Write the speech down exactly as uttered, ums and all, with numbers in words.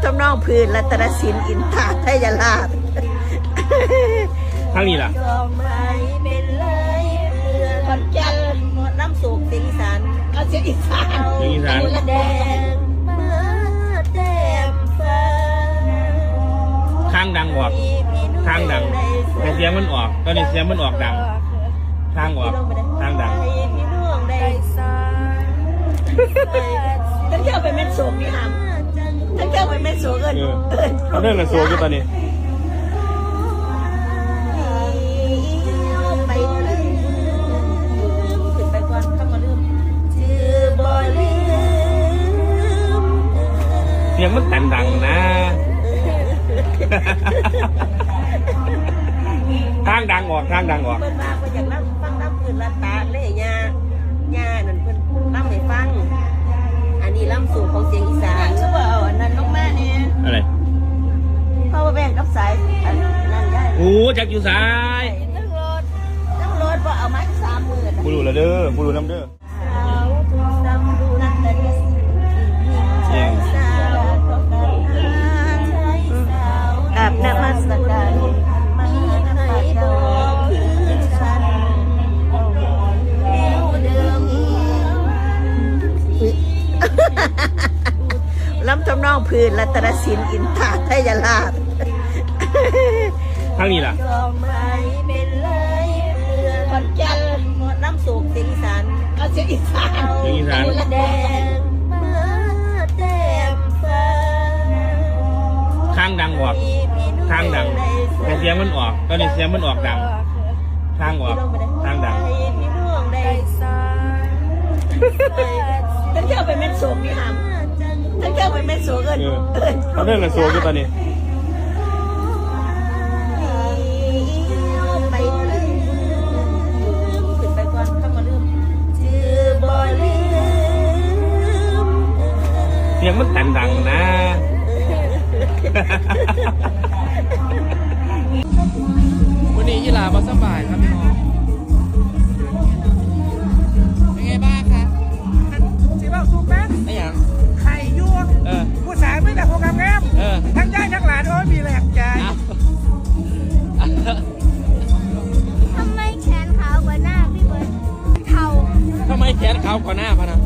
ทำนองพื้นรัตนศิลป์อินทาไทยราช ทางนี้ล่ะ ดอกไม้เป็นลายเพื่อน ขอนแก่น น้ำโศกเสียงอีสาน เอาเสียงอีสาน เสียงอีสาน แดงมาแต้มฟ้า ทางดังออก ทางดัง แต่เสียงมันออก ตอนนี้เสียงมันออกดัง ทางออก ทางดัง ทั้งเที่ยวไปแม่นโศกนี่หำ ทั้งเที่ยวไปแม่นโศกเอิ้น เออ เอิ้น เอาเรื่องอะไรโศกอยู่ตอนนี้ ไปลืม ขึ้นไปก่อน คำว่าลืม ชื่อบ่ลืม เสียงมันกันดังนะ ทางดังออก ทางดังออก เพิ่นว่าเพิ่นอยากรับฟังลำพื้นลำตาเลยย่า ย่านั่นเพิ่นลำให้ฟัง อันนี้ลำสูงของเสียงอีสาน คือว่าเอาอันนั้นลงมาเนี่ย อะไร power bank กับสายอันนั้นย่า โอ้ จักอยู่สาย ทั้งรถ ทั้งรถบ่เอามาสามหมื่น บ่รู้ละเด้อ บ่รู้นำเด้อ กราบนมัสการ ลำทำนองพื้นรัตนศิลป์อินทาไทยราช ทางนี้ล่ะ ดอกไม้เป็นลายเพื่อน ขอนแก่น น้ำโศกเสียงอีสาน เอาเสียงอีสาน เสียงอีสาน แดงมาแต้มฟ้า ทางดังออก ทางดัง แต่เสียงมันออก ตอนนี้เสียงมันออกดัง ทางออก ทางดัง ทั้งเที่ยวไปแม่นโศกนี่หำ ทั้งเที่ยวไปแม่นโศกเอิ้น เออ เอิ้น เอาเรื่องอะไรโศกอยู่ตอนนี้ ไปลืม ขึ้นไปก่อน คำว่าลืม ชื่อบ่ลืม เสียงมันกันดังนะ วันนี้ยี่หร่าบ่สบายครับพี่น้อง เป็นไงบ้างคะ สิเว้าสู่ฟัง ไอ้หยัง ไข้อยู่ เออ ผู้สาวมีแต่ผู้งามๆ เออ ทั้งยายทั้งหลาน โอ้ย มีแรงใจ อ้าว ทำไมแขนขาวกว่าหน้าพี่เบิร์ด เฒ่า ทำไมแขนขาวกว่าหน้าพะนะ